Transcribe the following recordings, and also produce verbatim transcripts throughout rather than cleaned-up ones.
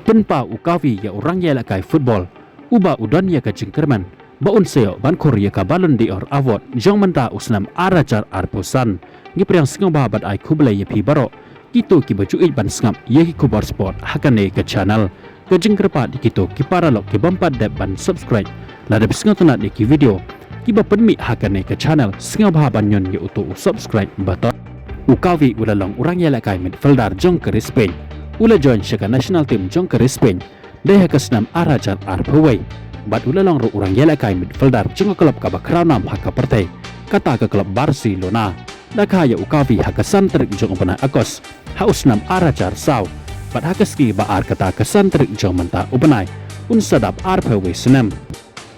Pynpaw u Kavi ïa u rangïalehkai football uba u don ïa ka jingkyrmen ba un sa ïoh ban khur ïa ka Ballon d'Or award jong mynta u snem ar hajar arphew san. Ngi pdiang sngewbha bad ai khublei ïa phi baroh kito kiba ju ïeit ban sngap ïa ki khubor sport ha kane ka channel. Ka jingkyrpad ïa kito ki paralok ki bym pat dep ban subscribe, lada phi sngewtynnat ïa ki video kiba pynmih ha kane ka channel, sngewbha ban ñion ïa uto u subscribe button. U Kavi u la long u rangïalehkai midfielder jong ka ri Spain. U la join sha ka national team jong ka ri Spain dei ha ka snem ar hajar arphew wei bad u la long ruh u rangïalehkai midfielder jong ka klub kaba khraw nam ha ka pyrthei, kata ka klub Barcelona. Da kha ïa u Kavi ha ka san tarik jong u bnai August ha u snem ar hajar saw, bad ha ka sngi ba ar kata ka san tarik jong mynta u bnai un sa dap arphew wei snem.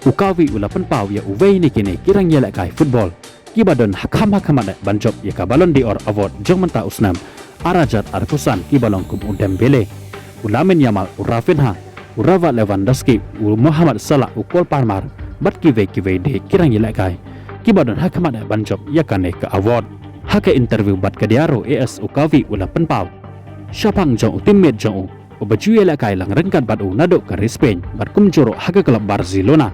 U Kavi u la pynpaw ïa uwei na kine ki rangïalehkai football kiba don ha kham ha khmat ban jop ïa ka Ballon d'Or award jong mynta u snem ar hajar arphew san, kiba long kum u Dembele, u Lamine Yamal, u Raphinha, u Robert Lewandowski, u Mohamed Salah, u Cole Palmer bad kiwei kiwei de ki rangïalehkai kiba don ha khmat ban jop ïa kane ka award. Ha ka interview bad ka Diario AS, u Kavi u la pynpaw shaphang jong u teammate jong u uba ju ïalehkai lang ryngkat bad u naduh ka ri Spain bad kumjuh ruh ha ka klub Barcelona,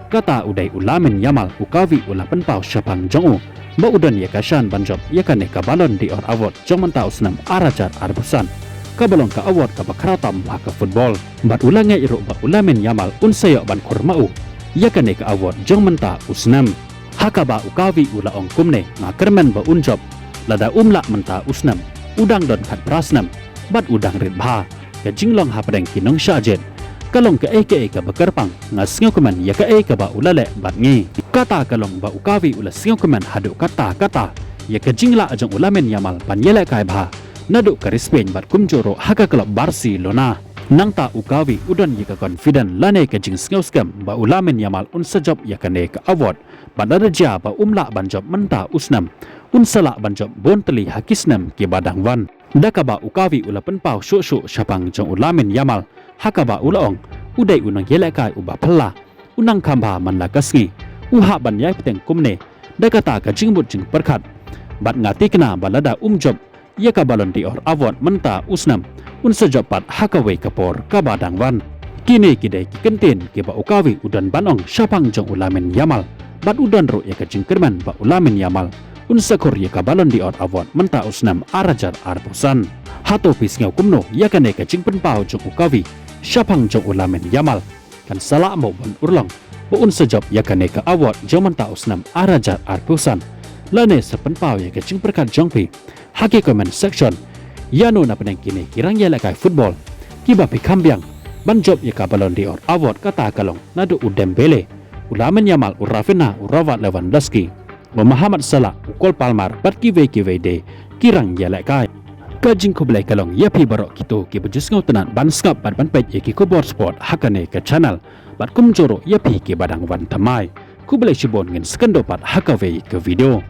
kata u dei u Lamine Yamal. U Kavi u la pynpaw shaphang jong u ba u don ïa ka shan ban jop ïa kane ka Ballon d'Or award jong mynta u snem ar hajar arphew san, kaba long ka award kaba khraw tam ha ka football. Bad u la ngeit ruh ba u Lamine Yamal un sa ïoh ban khur ma u ïa kane ka award jong mynta u snem. Ha kaba u Kavi u la ong kumne: Nga kyrmen ba un jop. Lada um lah mynta u snem, u dang don khatphra snem bad u dang rit bha. Ka jinglong hapdeng ki nongshah jied ka long kaei kaei kaba kyrpang. Nga sngewkmen ïa kaei kaba u la leh bad ngi. Kata ka long ba u Kavi u la sngewkmen haduh katta katta ïa ka jinglah jong u Lamine Yamal ban ïalehkai bha naduh ka ri Spain bad kumjuh ruh ha ka klub Barcelona. Nangta u Kavi u don ïa ka confident lane ka jingsngewskhem ba u Lamine Yamal un sa jop ïa kane ka award. Bad lada jia ba um lah ban jop mynta u snem, un sa lah ban jop bun tylli ha ki snem kiba dang wan. Da kaba u Kavi u la pynpaw shuh shuh shaphang jong u Lamine Yamal, ha kaba u la ong: U dei u nongïalehkai uba phylla, u nang kham bha man la ka sngi, u hap ban ïai bteng kumne da kata ka jingmut jingpyrkhat. Bad nga tikna ba lada um jop ïa ka Ballon d'Or award mynta u snem, un sa jop pat ha kawei ka por kaba dang wan. Kine ki dei ki kyntien kiba u Kavi u don ban ong shaphang jong u Lamine Yamal. Bad u don ruh ïa ka jingkyrmen ba u Lamine Yamal un sa khur ïa ka Ballon d'Or award mynta u snem ar hajar arphew san. Hato phi sngew kumno ïa kane ka jingpynpaw jong u Kavi shaphang jong u Lamine Yamal? Kan sa lah mo ban urlong ba un sa jop ïa kane ka award jong mynta u snem ar hajar arphew san? Lane sa pynpaw ïa ka jingpyrkhat jong phi ha ki comment section. Ïano napdeng kine ki rangïalehkai football kiba phi kham biang ban jop ïa ka Ballon d'Or award, kata ka long naduh u Dembele, u Lamine Yamal, u Raphinha, u Robert Lewandowski, u Mohamed Salah, u Cole Palmer bad kiwei kiwei de ki rangïalehkai. Ka jingkhublei ka long ïa phi baroh kito kiba ju sngewtynnat ban sngap bad ban peit ïa ki khubor sport ha kane ka channel. Bad kumjuh ruh ïa phi kiba dang wan thymmai, khublei shibun, ngin sa ïakynduh pat ha kawei ka video.